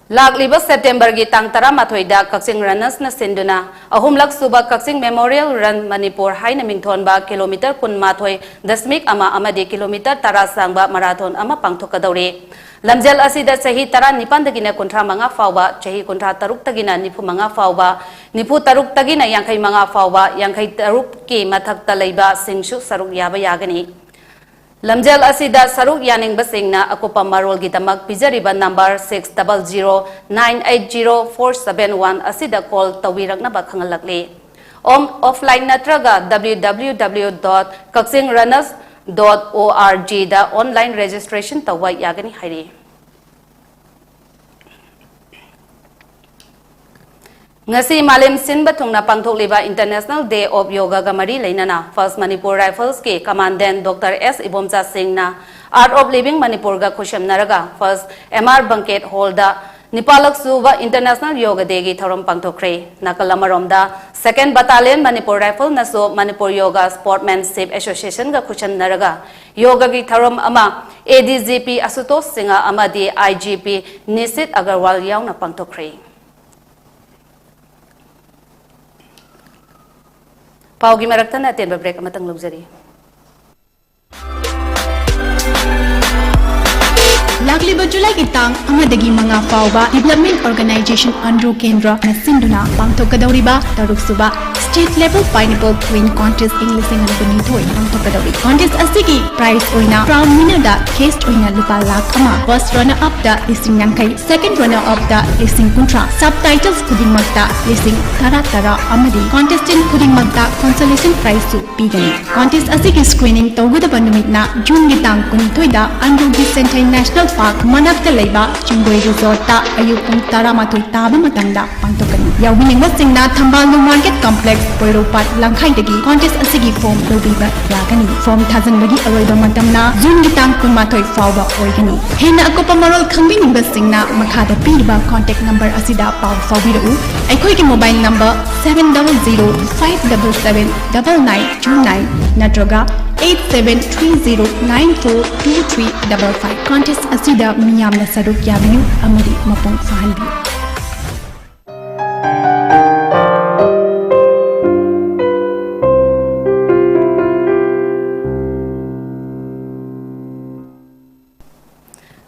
ꯂꯥꯛꯂꯤꯕ September ꯒꯤ ꯇꯥꯡ ꯇꯔꯥꯃꯥꯊꯣꯏꯗ ꯀꯛꯆꯤꯡ Runners ꯅ ꯁꯤꯟꯗꯨꯅ ꯑꯍꯨꯝꯂꯛ ꯁꯨꯕ ꯀꯛꯆꯤꯡ Memorial Run Manipur ꯍꯥꯏꯅ ꯃꯤꯡꯊꯣꯟꯕ kilometre ꯀꯨꯟꯃꯥꯊꯣꯏ ꯗꯁꯃꯤꯛ ꯑꯃ ꯑꯃꯗꯤ kilometre ꯇꯔꯥ ꯁꯥꯡꯕ marathon ꯑꯃ ꯄꯥꯡꯊꯣꯛꯀꯗꯧꯔꯤ꯫ ꯂꯝꯖꯦꯜ ꯑꯁꯤꯗ ꯆꯍꯤ ꯇꯔꯥꯅꯤꯄꯥꯟꯗꯒꯤꯅ ꯀꯨꯟꯊ꯭ꯔꯥ ꯃꯉꯥ ꯐꯥꯎꯕ, ꯆꯍꯤ ꯀꯨꯟꯊ꯭ꯔꯥ ꯇꯔꯨꯛꯇꯒꯤꯅ ꯅꯤꯐꯨ ꯃꯉꯥ ꯐꯥꯎꯕ, ꯅꯤꯐꯨ ꯇꯔꯨꯛꯇꯒꯤꯅ ꯌꯥꯡꯈꯩ ꯃꯉꯥ ꯐꯥꯎꯕ, ꯌꯥꯡꯈꯩ ꯇꯔꯨꯛꯀꯤ ꯃꯊꯛꯇ ꯂꯩꯕꯁꯤꯡꯁꯨ ꯁꯔꯨꯛ ꯌꯥꯕ ꯌꯥꯒꯅꯤ꯫ ꯂꯝꯖꯦꯜ ꯑꯁꯤꯗ ꯁꯔꯨꯛ ꯌꯥꯅꯤꯡꯕꯁꯤꯡꯅ ꯑꯀꯨꯞꯄ ꯃꯔꯣꯜꯒꯤꯗꯃꯛ ꯄꯤꯖꯔꯤꯕ number six double zero nine eight zero four seven one ꯑꯁꯤꯗ call ꯇꯧꯕꯤꯔꯛꯅꯕ ꯈꯪꯍꯜꯂꯛꯂꯤ꯫ On-, offline ꯅꯠꯇ꯭ꯔꯒ W W W dot kakchingrunners dot O R G ꯗ online registration ꯇꯧꯕ ꯌꯥꯒꯅꯤ ꯍꯥꯏꯔꯤ꯫ ꯉꯁꯤ ꯃꯥꯂꯦꯝ ꯁꯤꯟꯕ ꯊꯨꯡꯅ ꯄꯥꯡꯊꯣꯛꯂꯤꯕ International Day of Yogaꯒ ꯃꯔꯤ ꯂꯩꯅꯅ First Manipur Riflesꯀꯤ Commandant Doctor S Ibomcha ꯁꯤꯡꯅ Art of Living ꯃꯅꯤꯄꯨꯔꯒ ꯈꯨꯠꯁꯝꯅꯔꯒ First M R Banquet Hallꯗ ꯅꯤꯄꯥꯜꯂꯛ ꯁꯨꯕ International Yoga Dayꯒꯤ ꯊꯧꯔꯝ ꯄꯥꯡꯊꯣꯛꯈ꯭ꯔꯦ꯫ ꯅꯥꯀꯜ ꯑꯃꯔꯣꯝꯗ Second Battalion Manipur Riflesꯅꯁꯨ Manipur Yoga Sportsmanship Associationꯒ ꯈꯨꯠꯁꯝꯅꯔꯒ ꯌꯣꯒꯒꯤ ꯊꯧꯔꯝ ꯑꯃ A D G P ꯑꯁꯨꯇꯣꯁ Singh ꯑꯃꯗꯤ I G P ꯅꯤꯁꯤꯠ ꯑꯒꯔꯋꯥꯜ ꯌꯥꯎꯅ ꯄꯥꯡꯊꯣꯛꯈ꯭ꯔꯦ꯫ ꯄꯥꯎꯒꯤ ꯃꯔꯛꯇꯅ ꯑꯇꯦꯟꯕ break ꯑꯃꯇꯪ ꯂꯧꯖꯔꯤ꯫ ꯂꯥꯛꯂꯤꯕ ꯖꯨꯂꯥꯏꯒꯤ ꯇꯥꯡ ꯑꯃꯗꯒꯤ ꯃꯉꯥ ꯐꯥꯎꯕ Development Organization ꯑꯟꯗ꯭ꯔꯣ ꯀꯦꯟꯗ꯭ꯔꯅ ꯁꯤꯟꯗꯨꯅ ꯄꯥꯡꯊꯣꯛꯀꯗꯧꯔꯤꯕ ꯇꯔꯨꯛ ꯁꯨꯕ State Level Pineapple Queen Contest ꯏꯪ ꯂꯤꯁꯤꯡ ꯑꯅꯤ ꯀꯨꯟꯅꯤꯊꯣꯏ ꯄꯥꯡꯊꯣꯛꯀꯗꯧꯔꯤ꯫ Contest ꯑꯁꯤꯒꯤ prize ꯑꯣꯏꯅ crown winnerꯗ cash ꯑꯣꯏꯅ ꯂꯨꯄꯥ ꯂꯥꯈ ꯑꯃ, first runner upꯇ ꯂꯤꯁꯤꯡ ꯌꯥꯡꯈꯩ, second runner upꯇ ꯂꯤꯁꯤꯡ ꯀꯨꯟꯊ꯭ꯔꯥ, subtitles ꯈꯨꯗꯤꯡꯃꯛꯇ ꯂꯤꯁꯤꯡ ꯇꯔꯥ ꯇꯔꯥ ꯑꯃꯗꯤ contestant ꯈꯨꯗꯤꯡꯃꯛꯇ consolation prizeꯁꯨ ꯄꯤꯒꯅꯤ꯫ Contest ꯑꯁꯤꯒꯤ screening ꯇꯧꯒꯗꯕ ꯅꯨꯃꯤꯠꯅ ꯖꯨꯟꯒꯤ ꯇꯥꯡ ꯀꯨꯟꯅꯤꯊꯣꯏꯗ ꯑꯟꯗ꯭ꯔꯣꯒꯤ ꯁꯦꯟꯊꯩ National Park ꯃꯅꯥꯛꯇ ꯂꯩꯕ ꯆꯤꯡꯒꯣꯏ Resortꯇ ꯑꯌꯨꯛ ꯄꯨꯡ ꯇꯔꯥꯃꯥꯊꯣꯏ ꯇꯥꯕ ꯃꯇꯝꯗ ꯄꯥꯡꯊꯣꯛꯀꯅꯤ꯫ ꯌꯥꯎꯕꯤꯅꯤꯡꯕꯁꯤꯡꯅ ꯊꯝꯕꯥꯜ ꯅꯨꯡ Market Complex, ꯄꯣꯏꯔꯧꯄꯥꯠ ꯂꯝꯈꯥꯏꯗꯒꯤ contest ꯑꯁꯤꯒꯤ form ꯂꯧꯕꯤꯕ ꯌꯥꯒꯅꯤ꯫ Form ꯊꯥꯖꯤꯟꯕꯒꯤ ꯑꯔꯣꯏꯕ ꯃꯇꯝꯅ ꯖꯨꯟꯒꯤ ꯇꯥꯡ ꯀꯨꯟꯃꯥꯊꯣꯏ ꯐꯥꯎꯕ ꯑꯣꯏꯒꯅꯤ꯫ ꯍꯦꯟꯅ ꯑꯀꯨꯞꯄ ꯃꯔꯣꯜ ꯈꯪꯕꯤꯅꯤꯡꯕꯁꯤꯡꯅ ꯃꯈꯥꯗ ꯄꯤꯔꯤꯕ contact number ꯑꯁꯤꯗ ꯄꯥꯎ ꯐꯥꯎꯕꯤꯔꯛꯎ꯫ ꯑꯩꯈꯣꯏꯒꯤ mobile number seven double zero five double seven double nine two nine ꯅꯠꯇ꯭ꯔꯒ eight seven three zero nine four two three double five꯫ Contest ꯑꯁꯤꯗ ꯃꯤꯌꯥꯝꯅ ꯁꯔꯨꯛ ꯌꯥꯕꯤꯌꯨ ꯑꯃꯗꯤ ꯃꯄꯨꯡ ꯐꯥꯍꯟꯕꯤꯌꯨ꯫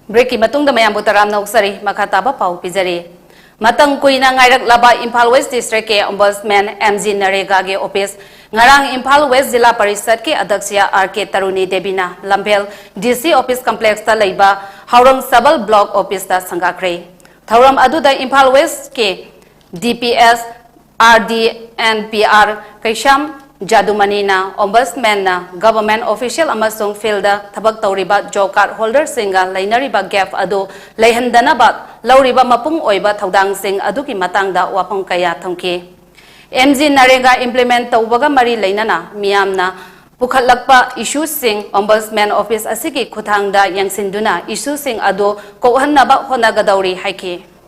Breakꯀꯤ ꯃꯇꯨꯡꯗ ꯃꯌꯥꯝꯕꯨ ꯇꯔꯥꯝꯅ ꯑꯣꯛꯆꯔꯤ꯫ ꯃꯈꯥ ꯇꯥꯕ ꯄꯥꯎ ꯄꯤꯖꯔꯤ꯫ ꯃꯇꯝ ꯀꯨꯏꯅ ꯉꯥꯏꯔꯛꯂꯕ Imphal West Districtꯀꯤ Ombudsman M G ꯅꯔꯦꯒꯥꯒꯤ office ꯉꯔꯥꯡ ꯏꯝꯐꯥꯜ West ꯖꯤꯂꯥ ꯄꯔꯤꯁꯗꯀꯤ ꯑꯗꯛꯁꯤꯌꯥ R K ꯇꯔꯨꯅꯤ ꯗꯦꯕꯤꯅ ꯂꯝꯐꯦꯜ D C office complexꯇ ꯂꯩꯕ ꯍꯥꯎꯔꯪ ꯁꯕꯜ block officeꯇ ꯁꯪꯒꯥꯈ꯭ꯔꯦ꯫ ꯊꯧꯔꯝ ꯑꯗꯨꯗ Imphal Westꯀꯤ D P S, R D and P R Keisham ꯖꯥꯗꯨꯃꯅꯤꯅ Ombudsmanꯅ government official ꯑꯃꯁꯨꯡ fieldꯗ ꯊꯕꯛ ꯇꯧꯔꯤꯕ job card holderꯁꯤꯡꯒ ꯂꯩꯅꯔꯤꯕ gap ꯑꯗꯨ ꯂꯩꯍꯟꯗꯅꯕ ꯂꯧꯔꯤꯕ ꯃꯄꯨꯡ ꯑꯣꯏꯕ ꯊꯧꯗꯥꯡꯁꯤꯡ ꯑꯗꯨꯒꯤ ꯃꯇꯥꯡꯗ ꯋꯥꯐꯝ ꯀꯌꯥ ꯊꯝꯈꯤ꯫ MGNREGA implement ꯇꯧꯕꯒ ꯃꯔꯤ ꯂꯩꯅꯅ ꯃꯤꯌꯥꯝꯅ ꯄꯨꯈꯠꯂꯛꯄ issueꯁꯤꯡ Ombudsman office ꯑꯁꯤꯒꯤ ꯈꯨꯠꯊꯥꯡꯗ ꯌꯦꯡꯁꯤꯟꯗꯨꯅ issueꯁꯤꯡ ꯑꯗꯨ ꯀꯣꯛꯍꯟꯅꯕ ꯍꯣꯠꯅꯒꯗꯧꯔꯤ ꯍꯥꯏꯈꯤ꯫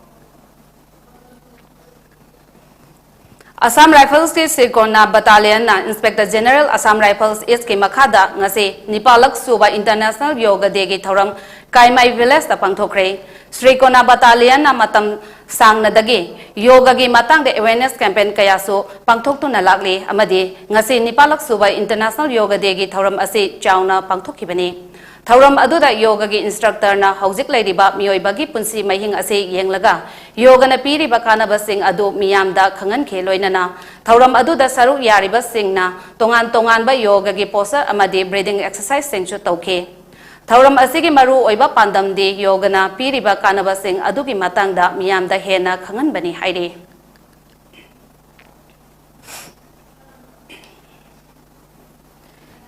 Assam Riflesꯀꯤ ꯁ꯭ꯔꯤꯀꯣꯅꯥ Battalionꯅ Inspector General Assam Rifles Eastꯀꯤ ꯃꯈꯥꯗ ꯉꯁꯤ ꯅꯤꯄꯥꯜꯂꯛ ꯁꯨꯕ International Yoga Dayꯒꯤ ꯊꯧꯔꯝ ꯀꯥꯏꯃꯥꯏ villageꯇ ꯄꯥꯡꯊꯣꯛꯈ꯭ꯔꯦ꯫ ꯁ꯭ꯔꯤꯀꯣꯅꯥ Battalionꯅ ꯃꯇꯝ ꯁꯥꯡꯅꯗꯒꯤ ꯌꯣꯒꯒꯤ ꯃꯇꯥꯡꯗ awareness campaign ꯀꯌꯥꯁꯨ ꯄꯥꯡꯊꯣꯛꯇꯨꯅ ꯂꯥꯛꯂꯤ ꯑꯃꯗꯤ ꯉꯁꯤ ꯅꯤꯄꯥꯜꯂꯛ ꯁꯨꯕ International Yoga Dayꯒꯤ ꯊꯧꯔꯝ ꯑꯁꯤ ꯆꯥꯎꯅ ꯄꯥꯡꯊꯣꯛꯈꯤꯕꯅꯤ꯫ ꯊꯧꯔꯝ ꯑꯗꯨꯗ ꯌꯣꯒꯒꯤ instructorꯅ ꯍꯧꯖꯤꯛ ꯂꯩꯔꯤꯕ ꯃꯤꯑꯣꯏꯕꯒꯤ ꯄꯨꯟꯁꯤ ꯃꯍꯤꯡ ꯑꯁꯤ ꯌꯦꯡꯂꯒ ꯌꯣꯒꯅ ꯄꯤꯔꯤꯕ ꯀꯥꯟꯅꯕꯁꯤꯡ ꯑꯗꯨ ꯃꯤꯌꯥꯝꯗ ꯈꯪꯍꯟꯈꯤ꯫ ꯂꯣꯏꯅꯅ ꯊꯧꯔꯝ ꯑꯗꯨꯗ ꯁꯔꯨꯛ ꯌꯥꯔꯤꯕꯁꯤꯡꯅ ꯇꯣꯉꯥꯟ ꯇꯣꯉꯥꯟꯕ ꯌꯣꯒꯒꯤ posture ꯑꯃꯗꯤ breathing exerciseꯁꯤꯡꯁꯨ ꯇꯧꯈꯤ꯫ ꯊꯧꯔꯝ ꯑꯁꯤꯒꯤ ꯃꯔꯨ ꯑꯣꯏꯕ ꯄꯥꯟꯗꯝꯗꯤ ꯌꯣꯒꯅ ꯄꯤꯔꯤꯕ ꯀꯥꯟꯅꯕꯁꯤꯡ ꯑꯗꯨꯒꯤ ꯃꯇꯥꯡꯗ ꯃꯤꯌꯥꯝꯗ ꯍꯦꯟꯅ ꯈꯪꯍꯟꯕꯅꯤ ꯍꯥꯏꯔꯤ꯫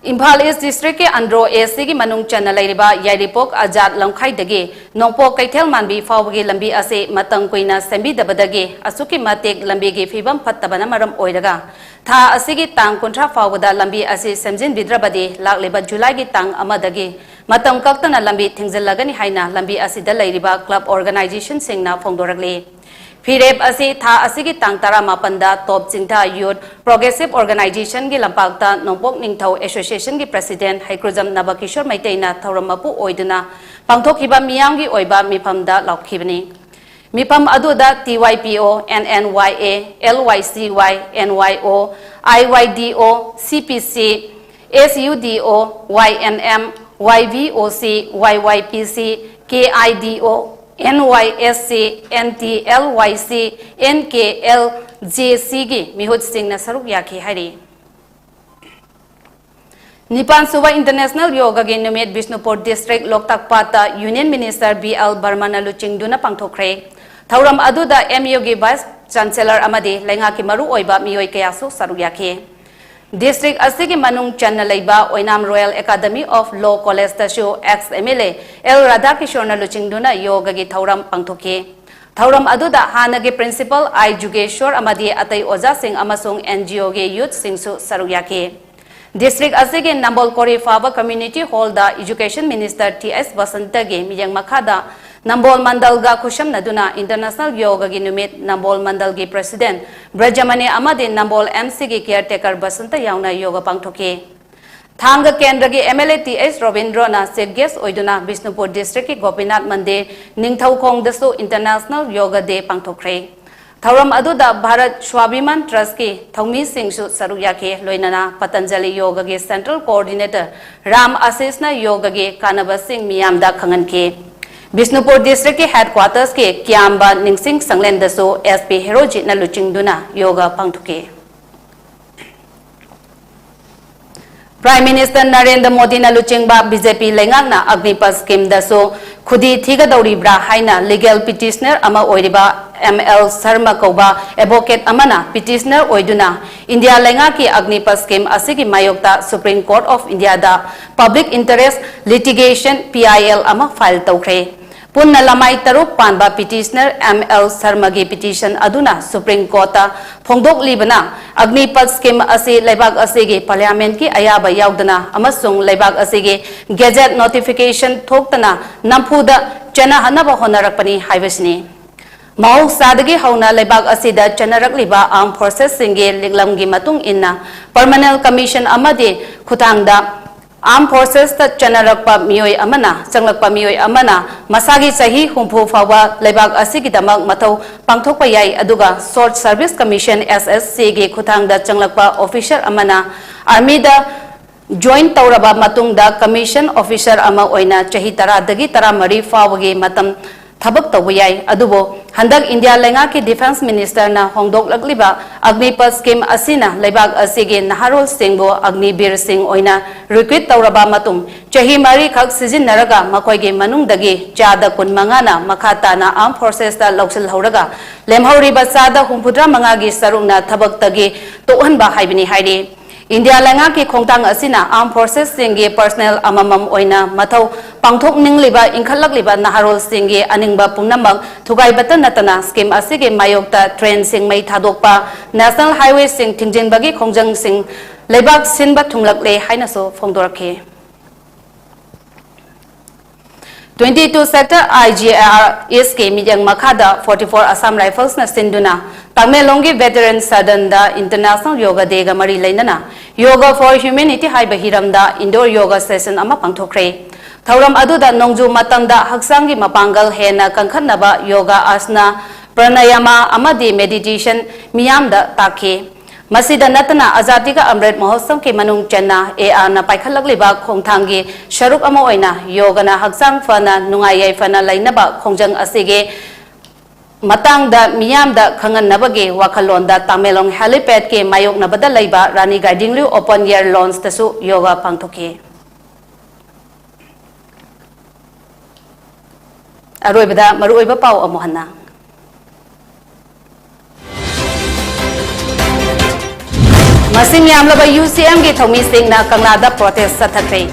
ꯏꯝꯐꯥꯜ East Districtꯀꯤ Andro ACꯒꯤ ꯃꯅꯨꯡ ꯆꯟꯅ ꯂꯩꯔꯤꯕ ꯌꯥꯏꯔꯤꯄꯣꯛ ꯑꯖꯥꯗ ꯂꯝꯈꯥꯏꯗꯒꯤ ꯅꯣꯡꯄꯣꯛ ꯀꯩꯊꯦꯜ ꯃꯥꯟꯕꯤ ꯐꯥꯎꯕꯒꯤ ꯂꯝꯕꯤ ꯑꯁꯤ ꯃꯇꯝ ꯀꯨꯏꯅ ꯁꯦꯝꯕꯤꯗꯕꯗꯒꯤ ꯑꯁꯨꯛꯀꯤ ꯃꯇꯤꯛ ꯂꯝꯕꯤꯒꯤ ꯐꯤꯕꯝ ꯐꯠꯇꯕꯅ ꯃꯔꯝ ꯑꯣꯏꯔꯒ ꯊꯥ ꯑꯁꯤꯒꯤ ꯇꯥꯡ ꯀꯨꯟꯊ꯭ꯔꯥ ꯐꯥꯎꯕꯗ ꯂꯝꯕꯤ ꯑꯁꯤ ꯁꯦꯝꯖꯤꯟꯕꯤꯗ꯭ꯔꯕꯗꯤ ꯂꯥꯛꯂꯤꯕ ꯖꯨꯂꯥꯏꯒꯤ ꯇꯥꯡ ꯑꯃꯗꯒꯤ ꯃꯇꯝ ꯀꯛꯇꯅ ꯂꯝꯕꯤ ꯊꯤꯡꯖꯤꯜꯂꯒꯅꯤ ꯍꯥꯏꯅ ꯂꯝꯕꯤ ꯑꯁꯤꯗ ꯂꯩꯔꯤꯕ club organizationꯁꯤꯡꯅ ꯐꯣꯡꯗꯣꯔꯛꯂꯤ꯫ ꯐꯤꯔꯦꯞ ꯑꯁꯤ ꯊꯥ ꯑꯁꯤꯒꯤ ꯇꯥꯡ ꯇꯔꯥꯃꯥꯄꯟꯗ ꯇꯣꯞ ꯆꯤꯡꯊ Youth Progressive Organizationꯒꯤ ꯂꯝꯄꯥꯛꯇ ꯅꯣꯡꯄꯣꯛ ꯅꯤꯡꯊꯧ Associationꯒꯤ President ꯍꯩꯀ꯭ꯔꯨꯖꯝ ꯅꯕꯀꯤꯁꯣꯔ ꯃꯩꯇꯩꯅ ꯊꯧꯔꯝ ꯃꯄꯨ ꯑꯣꯏꯗꯨꯅ ꯄꯥꯡꯊꯣꯛꯈꯤꯕ ꯃꯤꯌꯥꯝꯒꯤ ꯑꯣꯏꯕ ꯃꯤꯐꯝꯗ ꯂꯥꯎꯈꯤꯕꯅꯤ꯫ ꯃꯤꯐꯝ ꯑꯗꯨꯗ TYPO, NNYA, LYCY, NYO, IYDO, CPC, SUDO, YNM, YVOC, YYPC, KIDO, NYSC, NTLYC, NKLJCꯒꯤ ꯃꯤꯍꯨꯠꯁꯤꯡꯅ ꯁꯔꯨꯛ ꯌꯥꯈꯤ ꯍꯥꯏꯔꯤ꯫ ꯅꯤꯄꯥꯟ ꯁꯨꯕ International Yogaꯒꯤ ꯅꯨꯃꯤꯠ ꯕꯤꯁꯅꯨꯄꯨꯔ District ꯂꯣꯛꯇꯥꯛ ꯄꯥꯠꯇ Union Minister BL ꯕꯔꯃꯅ ꯂꯨꯆꯤꯡꯗꯨꯅ ꯄꯥꯡꯊꯣꯛꯈ꯭ꯔꯦ꯫ ꯊꯧꯔꯝ ꯑꯗꯨꯗ MUꯒꯤ Vice Chancellor ꯑꯃꯗꯤ ꯂꯩꯉꯥꯛꯀꯤ ꯃꯔꯨꯑꯣꯏꯕ ꯃꯤꯑꯣꯏ ꯀꯌꯥꯁꯨ ꯁꯔꯨꯛ ꯌꯥꯈꯤ꯫ District ꯑꯁꯤꯒꯤ ꯃꯅꯨꯡ ꯆꯟꯅ ꯂꯩꯕ ꯑꯣꯏꯅꯥꯝ Royal Academy of Law College ꯇꯁꯨ ex M L A L ꯔꯥꯙꯥꯀꯤꯁꯣꯔꯅ ꯂꯨꯆꯤꯡꯗꯨꯅ ꯌꯣꯒꯒꯤ ꯊꯧꯔꯝ ꯄꯥꯡꯊꯣꯛꯈꯤ꯫ ꯊꯧꯔꯝ ꯑꯗꯨꯗ ꯍꯥꯟꯅꯒꯤ principal I ꯖꯨꯒꯦꯁ꯭ꯋꯔ ꯑꯃꯗꯤ ꯑꯇꯩ ꯑꯣꯖꯥꯁꯤꯡ ꯑꯃꯁꯨꯡ N G O ꯒꯤ youth ꯁꯤꯡꯁꯨ ꯁꯔꯨꯛ ꯌꯥꯈꯤ꯫ District ꯑꯁꯤꯒꯤ ꯅꯝꯕꯣꯜ ꯀꯣꯔꯤꯐꯥꯕ Community Hall ꯗ Education Minister T S ꯕꯁꯟꯇꯒꯤ ꯃꯤꯠꯌꯦꯡ ꯃꯈꯥꯗ ꯅꯝꯕꯣꯜ ꯃꯟꯗꯜꯒ ꯈꯨꯠꯁꯝꯅꯗꯨꯅ International ꯌꯣꯒꯒꯤ ꯅꯨꯃꯤꯠ ꯅꯝꯕꯣꯜ ꯃꯟꯗꯜꯒꯤ President ꯕ꯭ꯔꯖꯃꯅꯤ ꯑꯃꯗꯤ ꯅꯝꯕꯣꯜ M C ꯒꯤ caretaker ꯕꯁꯟꯇ ꯌꯥꯎꯅ ꯌꯣꯒ ꯄꯥꯡꯊꯣꯛꯈꯤ꯫ ꯊꯥꯡꯒ ꯀꯦꯟꯗ꯭ꯔꯒꯤ M L A T H ꯔꯣꯕꯤꯟꯗ꯭ꯔꯣꯅ chief guest ꯑꯣꯏꯗꯨꯅ ꯕꯤꯁꯅꯨꯄꯨꯔ district ꯀꯤ ꯒꯣꯄꯤꯅꯥꯊ ꯃꯟꯗꯤꯔ ꯅꯤꯡꯊꯧꯈꯣꯡꯗꯁꯨ International Yoga Day ꯄꯥꯡꯊꯣꯛꯈ꯭ꯔꯦ꯫ ꯊꯧꯔꯝ ꯑꯗꯨꯗ ꯚꯥꯔꯠ ꯁ꯭ꯋꯥꯚꯤꯃꯥꯟ Trust ꯀꯤ ꯊꯧꯃꯤꯁꯤꯡꯁꯨ ꯁꯔꯨꯛ ꯌꯥꯈꯤ, ꯂꯣꯏꯅꯅ ꯄꯇꯟꯖꯂꯤ ꯌꯣꯒꯒꯤ Central Coordinator ꯔꯥꯝ ꯑꯥꯁꯤꯁꯅ ꯌꯣꯒꯒꯤ ꯀꯥꯟꯅꯕꯁꯤꯡ ꯃꯤꯌꯥꯝꯗ ꯈꯪꯍꯟꯈꯤ꯫ ꯕꯤꯁꯅꯨꯄꯨꯔ district ꯀꯤ headquarters ꯀꯤ ꯀ꯭ꯌꯥꯝꯕ ꯅꯤꯡꯁꯤꯡ ꯁꯪꯂꯦꯟꯗꯁꯨ S P ꯍꯦꯔꯣꯖꯤꯠꯅ ꯂꯨꯆꯤꯡꯗꯨꯅ ꯌꯣꯒ ꯄꯥꯡꯊꯣꯛꯈꯤ꯫ Prime Minister ꯅꯔꯦꯟꯗ꯭ꯔ ꯃꯣꯗꯤꯅ ꯂꯨꯆꯤꯡꯕ B J P ꯂꯩꯉꯥꯛꯅ ꯑꯒ꯭ꯅꯤꯄꯊ scheme ꯗꯁꯨ ꯈꯨꯗꯤ ꯊꯤꯒꯗꯧꯔꯤꯕ꯭ꯔꯥ ꯍꯥꯏꯅ legal petitioner ꯑꯃ ꯑꯣꯏꯔꯤꯕ M L ꯁꯔꯃ ꯀꯧꯕ advocate ꯑꯃꯅ petitioner ꯑꯣꯏꯗꯨꯅ ꯏꯟꯗꯤꯌꯥ ꯂꯩꯉꯥꯛꯀꯤ ꯑꯒ꯭ꯅꯤꯄꯊ scheme ꯑꯁꯤꯒꯤ ꯃꯥꯌꯣꯛꯇ Supreme Court of India the Public Interest Litigation, P I L, ꯑꯃ file ꯇꯧꯈ꯭ꯔꯦ꯫ ꯄꯨꯟꯅ ꯂꯃꯥꯏ ꯇꯔꯨꯛ ꯄꯥꯟꯕ petitioner M L ꯁꯔꯃꯒꯤ petition ꯑꯗꯨꯅ Supreme Court ꯇ ꯐꯣꯡꯗꯣꯛꯂꯤꯕꯅ, ꯑꯒ꯭ꯅꯤꯄꯊ scheme ꯑꯁꯤ ꯂꯩꯕꯥꯛ ꯑꯁꯤꯒꯤ parliament ꯀꯤ ꯑꯌꯥꯕ ꯌꯥꯎꯗꯅ ꯑꯃꯁꯨꯡ ꯂꯩꯕꯥꯛ ꯑꯁꯤꯒꯤ gazette notification ꯊꯣꯛꯇꯅ ꯅꯝꯐꯨꯗ ꯆꯠꯅꯍꯟꯅꯕ ꯍꯣꯠꯅꯔꯛꯄꯅꯤ ꯍꯥꯏꯕꯁꯤꯅꯤ꯫ ꯃꯍꯧꯁꯥꯗꯒꯤ ꯍꯧꯅ ꯂꯩꯕꯥꯛ ꯑꯁꯤꯗ ꯆꯠꯅꯔꯛꯂꯤꯕ armed forces ꯁꯤꯡꯒꯤ ꯂꯤꯛꯂꯝꯒꯤ ꯃꯇꯨꯡ ꯏꯟꯅ, permanent commission ꯑꯃꯗꯤ ꯈꯨꯠꯊꯥꯡꯗ armed forces ꯇ ꯆꯠꯅꯔꯛꯄ ꯃꯤꯑꯣꯏ ꯑꯃꯅ, ꯆꯪꯂꯛꯄ ꯃꯤꯑꯣꯏ ꯑꯃꯅ ꯃꯁꯥꯒꯤ ꯆꯍꯤ ꯍꯨꯝꯐꯨ ꯐꯥꯎꯕ ꯂꯩꯕꯥꯛ ꯑꯁꯤꯒꯤꯗꯃꯛ ꯃꯊꯧ ꯄꯥꯡꯊꯣꯛꯄ ꯌꯥꯏ, ꯑꯗꯨꯒ Short Service Commission, S S C, ꯒꯤ ꯈꯨꯠꯊꯥꯡꯗ ꯆꯪꯂꯛꯄ officer ꯑꯃꯅ army ꯗ join ꯇꯧꯔꯕ ꯃꯇꯨꯡꯗ commission officer ꯑꯃ ꯑꯣꯏꯅ ꯆꯍꯤ ꯇꯔꯥꯗꯒꯤ ꯇꯔꯥꯃꯔꯤ ꯐꯥꯎꯕꯒꯤ ꯃꯇꯝ ꯊꯕꯛ ꯇꯧꯕ ꯌꯥꯏ꯫ ꯑꯗꯨꯕꯨ ꯍꯟꯗꯛ ꯏꯟꯗꯤꯌꯥ ꯂꯩꯉꯥꯛꯀꯤ defence minister ꯅ ꯍꯣꯡꯗꯣꯛꯂꯛꯂꯤꯕ ꯑꯒ꯭ꯅꯤꯄꯊ scheme ꯑꯁꯤꯅ ꯂꯩꯕꯥꯛ ꯑꯁꯤꯒꯤ ꯅꯍꯥꯔꯣꯜꯁꯤꯡꯕꯨ ꯑꯒ꯭ꯅꯤꯕꯤꯔꯁꯤꯡ ꯑꯣꯏꯅ recruit ꯇꯧꯔꯕ ꯃꯇꯨꯡ, ꯆꯍꯤ ꯃꯔꯤꯈꯛ ꯁꯤꯖꯤꯟꯅꯔꯒ ꯃꯈꯣꯏꯒꯤ ꯃꯅꯨꯡꯗꯒꯤ ꯆꯥꯗ ꯀꯨꯟꯃꯉꯥꯅ ꯃꯈꯥ ꯇꯥꯅ armed forces ꯇ ꯂꯧꯁꯤꯜꯍꯧꯔꯒ, ꯂꯦꯝꯍꯧꯔꯤꯕ ꯆꯥꯗ ꯍꯨꯝꯐꯨꯇꯔꯥ ꯃꯉꯥꯒꯤ ꯁꯔꯨꯛꯅ ꯊꯕꯛꯇꯒꯤ ꯇꯣꯛꯍꯟꯕ ꯍꯥꯏꯕꯅꯤ ꯍꯥꯏꯔꯤ꯫ ꯏꯟꯗꯤꯌꯥ ꯂꯩꯉꯥꯛꯀꯤ ꯈꯣꯡꯊꯥꯡ ꯑꯁꯤꯅ armed forcesꯁꯤꯡꯒꯤ personnel ꯑꯃꯃꯝ ꯑꯣꯏꯅ ꯃꯊꯧ ꯄꯥꯡꯊꯣꯛꯅꯤꯡꯂꯤꯕ ꯏꯟꯈꯠꯂꯛꯂꯤꯕ ꯅꯍꯥꯔꯣꯜꯁꯤꯡꯒꯤ ꯑꯅꯤꯡꯕ ꯄꯨꯝꯅꯃꯛ ꯊꯨꯒꯥꯏꯕꯇ ꯅꯠꯇꯅ scheme ꯑꯁꯤꯒꯤ ꯃꯥꯌꯣꯛꯇ trainꯁꯤꯡ ꯃꯩ ꯊꯥꯗꯣꯛꯄ, national highwayꯁꯤꯡ ꯊꯤꯡꯖꯤꯟꯕꯒꯤ ꯈꯣꯡꯖꯪꯁꯤꯡ ꯂꯩꯕꯥꯛ ꯁꯤꯟꯕ ꯊꯨꯡꯂꯛꯂꯦ ꯍꯥꯏꯅꯁꯨ ꯐꯣꯡꯗꯣꯔꯛꯈꯤ꯫ Twenty two sector IGR Eastꯀꯤ ꯃꯤꯠꯌꯦꯡ ꯃꯈꯥꯗ forty four Assam Riflesꯅ ꯁꯤꯟꯗꯨꯅ ꯇꯃꯦꯡꯂꯣꯡꯒꯤ Veteran Sadanꯗ International Yoga Dayꯒ ꯃꯔꯤ ꯂꯩꯅꯅ Yoga for Humanity ꯍꯥꯏꯕ ꯍꯤꯔꯝꯗ indoor yoga session ꯑꯃ ꯄꯥꯡꯊꯣꯛꯈ꯭ꯔꯦ꯫ ꯊꯧꯔꯝ ꯑꯗꯨꯗ ꯅꯣꯡꯖꯨ ꯃꯇꯝꯗ ꯍꯛꯆꯥꯡꯒꯤ ꯃꯄꯥꯡꯒꯜ ꯍꯦꯟꯅ ꯀꯟꯈꯠꯅꯕ yoga asana, pranayama ꯑꯃꯗꯤ meditation ꯃꯤꯌꯥꯝꯗ ꯇꯥꯛꯈꯤ꯫ ꯃꯁꯤꯗ ꯅꯠꯇꯅ Azadi Ka Amrit Mahotsavꯀꯤ ꯃꯅꯨꯡ ꯆꯟꯅ ARꯅ ꯄꯥꯏꯈꯠꯂꯛꯂꯤꯕ ꯈꯣꯡꯊꯥꯡꯒꯤ ꯁꯔꯨꯛ ꯑꯃ ꯑꯣꯏꯅ ꯌꯣꯒꯅ ꯍꯛꯆꯥꯡ ꯐꯅ ꯅꯨꯡꯉꯥꯏ ꯌꯥꯏꯐꯅ ꯂꯩꯅꯕ ꯈꯣꯡꯖꯪ ꯑꯁꯤꯒꯤ ꯃꯇꯥꯡꯗ ꯃꯤꯌꯥꯝꯗ ꯈꯪꯍꯟꯅꯕꯒꯤ ꯋꯥꯈꯜꯂꯣꯟꯗ ꯇꯃꯦꯡꯂꯣꯡ helipadꯀꯤ ꯃꯥꯌꯣꯛꯅꯕꯗ ꯂꯩꯕ ꯔꯥꯅꯤ ꯒꯥꯏꯗꯤꯡꯂꯤꯎ open air loungeꯇꯁꯨ ꯌꯣꯒ ꯄꯥꯡꯊꯣꯛꯈꯤ꯫ ꯑꯔꯣꯏꯕꯗ ꯃꯔꯨꯑꯣꯏꯕ ꯄꯥꯎ ꯑꯃꯨꯛ ꯍꯟꯅ꯫ ꯃꯁꯤꯡ ꯌꯥꯝꯂꯕ UCMꯒꯤ ꯊꯧꯃꯤꯁꯤꯡꯅ ꯀꯪꯂꯥꯗ protest ꯆꯠꯊꯈ꯭ꯔꯦ꯫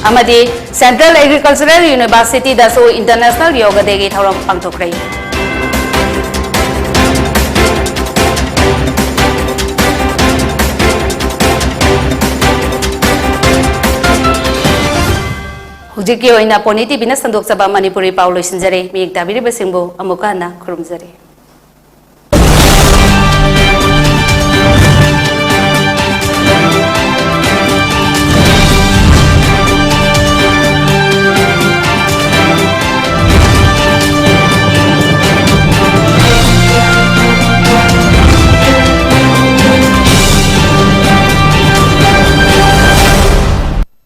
ꯑꯃꯗꯤ Central Agricultural Universityꯗꯁꯨ International Yoga Dayꯒꯤ ꯊꯧꯔꯝ ꯄꯥꯡꯊꯣꯛꯈ꯭ꯔꯦ꯫ ꯍꯧꯖꯤꯛꯀꯤ ꯑꯣꯏꯅ Pony TVꯅ ꯁꯟꯗꯣꯛꯆꯕ ꯃꯅꯤꯄꯨꯔꯤ ꯄꯥꯎ ꯂꯣꯏꯁꯤꯟꯖꯔꯦ꯫ ꯃꯤꯌꯦꯡ ꯇꯥꯕꯤꯔꯤꯕꯁꯤꯡꯕꯨ ꯑꯃꯨꯛꯀ ꯍꯟꯅ ꯈꯨꯔꯨꯝꯖꯔꯤ꯫